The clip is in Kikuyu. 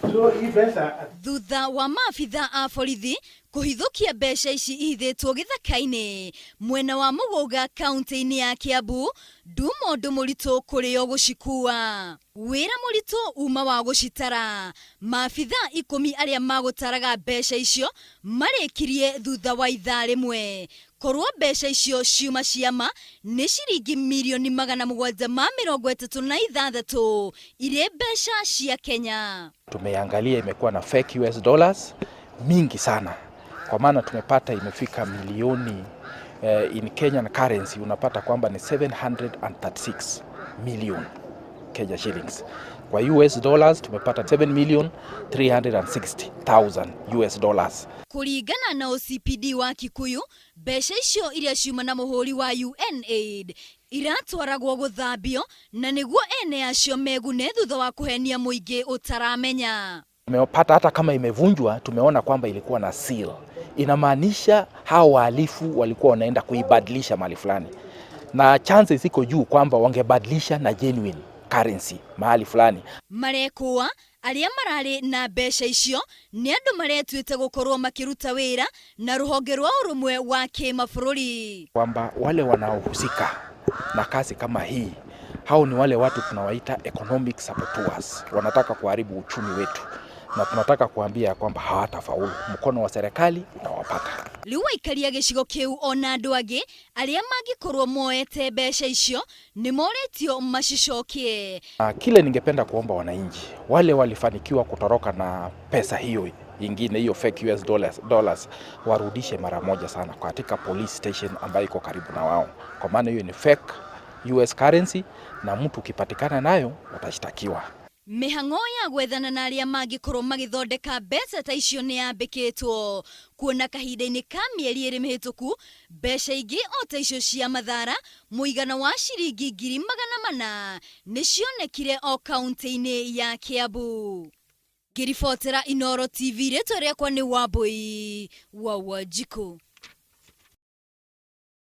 So hii pesa Thutha wa maabitha a borithi kũhithũkia mbeca ici ihithĩtwo gĩthaka-inĩ mwena wa Mũgũga kaunti-inĩ ya Kiambu, nduma ũndũ mũritũ kũrĩ o gũcikua. Wĩra mũritũ uma wa gũcitara. Maabitha ikũmi arĩa magũtaraga mbeca icio marĩkirie thutha wa ithaa rĩmwe. Korwo mbeca icio ciuma ciama nĩ ciringi mirioni 736 irĩ mbeca cia Kenya. Tumeangalia imekuwa na fake US dollars mingi sana, kwa maana tumepata imefika milioni in Kenyan currency unapata kwamba ni 736 million Kenya shillings. Kwa US dollars tumepata 7 million 360,000 US dollars. Kũringana na OCPD wa Kikuyu, mbeca icio iria ciuma na mũhũri wa UNAID iratwaragwo gũthambio na nĩguo ene acio megune thutha wa kũhenia mũingĩ ũtaramenya. Tumepata hata kama imevunjwa, tumeona kwamba ilikuwa na seal. Inamaanisha hao wahalifu walikuwa wanaenda kuibadilisha mahali fulani, na chances iko juu kwamba wangebadilisha na genuine currency mahali fulani. Marekũa arĩa mararĩ na mbeca icio nĩ andũ maretuĩte gũkorwo makĩruta wĩra na rũhonge rwa ũrũmwe wa kĩmabũrũri. Kwamba wale wanaohusika na kazi kama hii, hao ni wale watu tunawaita economic saboteurs, wanataka kuharibu uchumi wetu, na tunataka kuambia kwamba hawatafaulu. Mkono wa serikali utawapata. Rĩu aikaria gĩcigo kĩu ona andũ angĩ arĩa mangĩkorwo moete mbeca icio nĩ morĩtio macicokie. Na kile ningependa kuomba wananchi wale walifanikiwa kutoroka na pesa hiyo ingine hiyo fake US dollars warudishe mara moja sana katika police station ambayo iko karibu na wao, kwa maana hiyo ni fake US currency na mtu ukipatikana nayo watashtakiwa. Mĩhang'o ya gwethana na arĩa mangĩkorwo magĩthondeka mbeca ta icio nĩ yambĩkĩtwo kuona kahinda-inĩ ka mĩeri 2 mĩhĩtũku mbeca ingĩ o ta icio cia mathara mũigana wa ciringi 400,000 nĩ cionekire o kaunti-inĩ ya Kiambu. Ngĩribotera Inooro TV, rĩtwa rĩakwa nĩ Wambui wa Wanjikũ.